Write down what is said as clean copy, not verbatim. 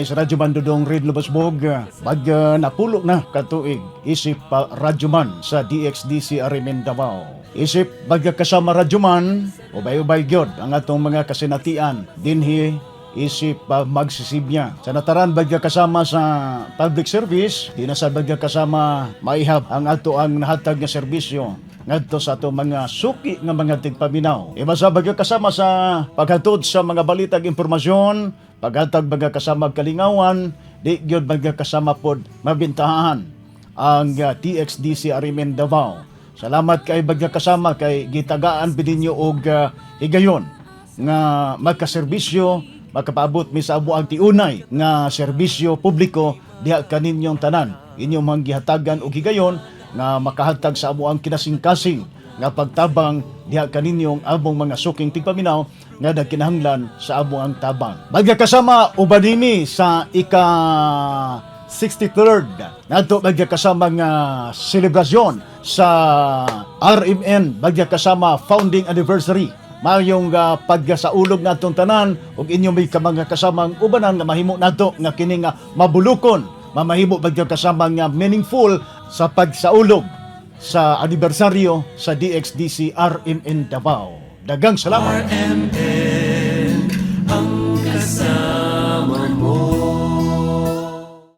Kini sa Radyo Man Dudong Red Lubasbog, mag napulo na katuig isip pa Radyoman sa DXDC RMN Davao. Isip magkasama Radyoman, ubay-ubay gyud ang atong mga kasinatian dinhi isip magsisibya. Sa nataran bagya kasama sa public service, di na sa bagya kasama maihap ang ato ang nahatag nga serbisyo ngadto sa ato mga suki nga mga tigpaminaw. Iba sa bagya kasama sa paghatod sa mga balitag impormasyon, paghatag bagya kasama kalingawan, di gyud bagya kasama pod mabintahan ang TXDC RMN Davao. Salamat kay bagya kasama kay gitagaan ninyo og higayon nga magkaserbisyo, makapaabot mi sa amo ang tiunay nga serbisyo publiko diha kaninyong tanan. Inyong mga gihatagan og higayon nga makahatag sa amo ang kinasingkasing nga pagtabang diha kaninyong among mga suking tigpaminaw nga nagkinahanglan sa amo ang tabang. Magkakasama uban nini sa ika 63rd nato magkakasama nga selebrasyon sa RMN magkakasama founding anniversary. Mayong pagkasaulog natong tanan ug inyong may mga kasamang ubanan nga mahimo nato nga kini nga mabulukon, mamahimo magkakasama nga meaningful sa pagsaulog sa anibersaryo sa DXDC RMN Davao. Dagang salamat. RMN.